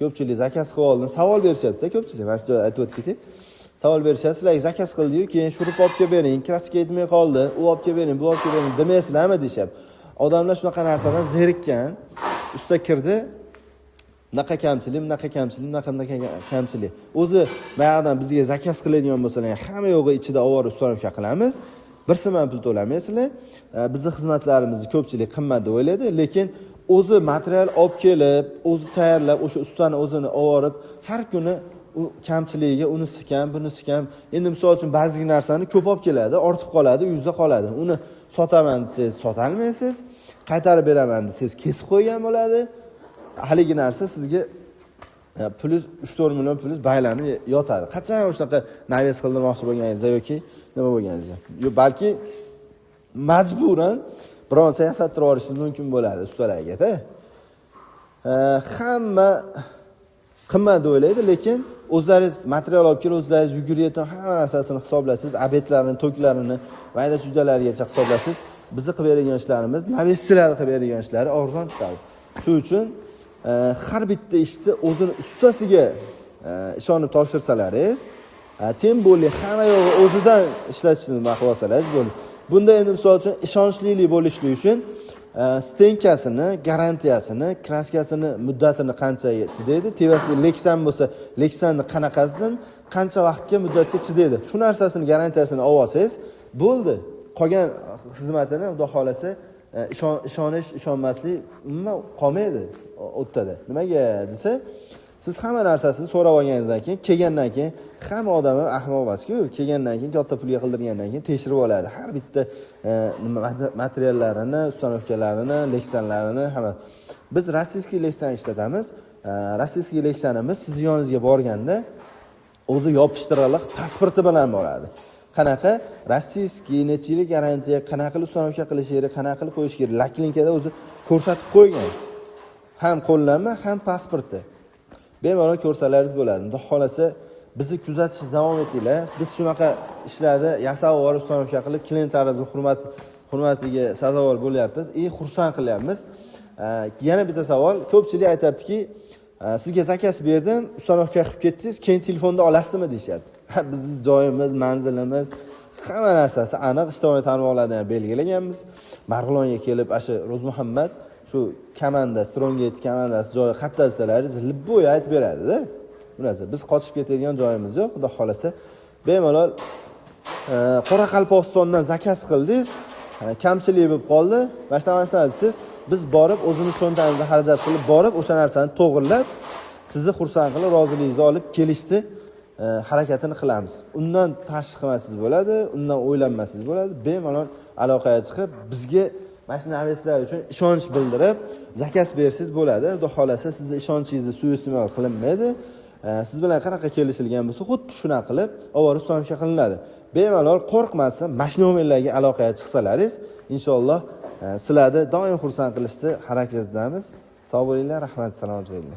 Ko'pchilik заказ qilib oldim, savol berishyapti ko'pchilik. Mana shu joyda aytib o'tib ketay. Savol berishyapti, sizlarga заказ qildiyu, keyin шуруп olib kelib bering, краска yetmay qoldi, u olib kelib bering, bu olib kelib bering demaysizlarmi deyishyapti. Odamlar shunaqa narsadan zerikkan. Usta kirdi, bunaqa kamchilik, bunaqa kamchilik, bunaqa, bunaqa kamchilik. O'zi buyoqdan bizga заказ qiladigan bo'lsalar, hamma yo'g'i ichida olib borib установка qilamiz. Bir so'm ham pul to'lamaysizlar. Bizni xizmatlarimizni ko'pchilik qimmat deb o'ylaydi, lekin o'zi material olib kelib, o'zi tayyorlab, o'sha ustani o'zini olib borib, har kuni u kamchiligiga unisi kam, bunisi kam. Endi misol uchun ba'zi narsani ko'p olib keladi, ortib qoladi, yuzda qoladi. Uni sotaman desangiz, sotolmaysiz, qaytarib beraman desangiz, kesib qo'ygan bo'ladi. Haligi narsa sizga plyus 3-4 million plyus baylanib yotadi. Qachon shunaqa навес qildirmoqchi bo'lganingizda yoki nima bo'lganingizda, yo balki majburan biron narsa yasattirib yuborishingiz mumkin bo'ladi ustalarga. Hamma qimmat deb o'ylaydi, lekin o'zlaringiz material olib kelib, o'zlaringiz yugurayotgan hamma narsasini hisoblasangiz, обед larini, toklarini, mayda chuydalargacha hisoblasangiz, bizni qilib beradigan ishlarimiz навес chilarni qilib beradigan ishlari arzon chiqadi. Shuning uchun har bitta ishni o'zini ustasiga ishonib topshirsalaringiz, тем более hamma yo'g'i o'zidan ishlatishni nima qilib olsalaringiz bo'ldi. Bunda endi misol uchun ishonchlilik bo'lishligi uchun стенка sini garantiyasini, краска sini muddatini qanchaga chidaydi, tevasi Lexan bo'lsa, Lexanni qanaqasidan, qancha vaqtga, muddatga chidaydi, shu narsasini garantiyasini olib olsangiz bo'ldi. Qolgan xizmatini, xudo xohlasa, ishonish, ishonmaslik umuman qolmaydi u yerda. Nimaga desa, siz hamma narsasini so'rab olganingizdan keyin, kelgandan keyin, hamma odam ham ahmoq emasku, kelgandan keyin, katta pulga qildirgandan keyin tekshirib oladi har bitta nima materiallarini, установка larini, Lexanlarini hamma. Biz российский Lexan ishlatamiz. Российский Lexanimiz sizni yoningizga borganda o'zi yopishtiriliq pasporti bilan boradi, qanaqa российский, necha yillik garantiya, qanaqa qilib установка qilish kerak, qanaqa qilib qo'yish kerak, наклейка da o'zi ko'rsatib qo'ygan, ham qo'llanma, ham pasporti, bemalol ko'rsalaringiz bo'ladi. Xudo xohlasa, bizni kuzatishda davom etinglar. Biz shunaqa ishlarni yasab yuborib, установка qilib, klientlarimizni hurmatiga sazovor bo'lyapmiz и xursand qilyapmiz. Yana bitta savol, ko'pchilik aytyaptiki, sizga заказ berdim, установка qilib ketdingiz, keyin telefonda olasizmi deyishyapti. Bizni joyimiz, manzilimiz, hamma narsasi aniq, ijtimoiy tarmoqlarda ham belgilaganmiz. Marg'ilonga kelib, ana shu Ro'zmuhammad, shu komanda, Strongate komandasi joyi qayerda desalaringiz, любой aytib beradida bu narsa. Biz qochib ketadigan joyimiz yo'q. Xudo xohlasa, bemalol Qoraqalpog'istondan заказ qildingiz, kamchilik bo'lib qoldi, mana shunaqa, mana shunaqa desangiz, biz borib, o'zimiz cho'ntagimizdan xarajat qilib borib, o'sha narsani to'g'irlab, sizni xursand qilib, roziligingizni olib kelishni harakatini qilamiz. Undan tashqi qilmasangiz bo'ladi, undan o'ylanmasangiz bo'ladi. Bemalol aloqaga chiqib, bizga mana shu навес lar uchun ishonch bildirib, заказ bersangiz bo'ladi. Xudo xohlasa, sizni ishonchingizni suiiste'mol qilinmaydi. Siz bilan qanaqa kelishilgan bo'lsa, xuddi shunaqa qilib olib установка qilinadi. Bemalol qo'rqmasdan mana shu nomerlarga aloqaga chiqsalaringiz, inshaalloh, sizlarni doim xursand qilishni harakatidamiz. Sog' bo'linglar, rahmat, salomat bo'linglar.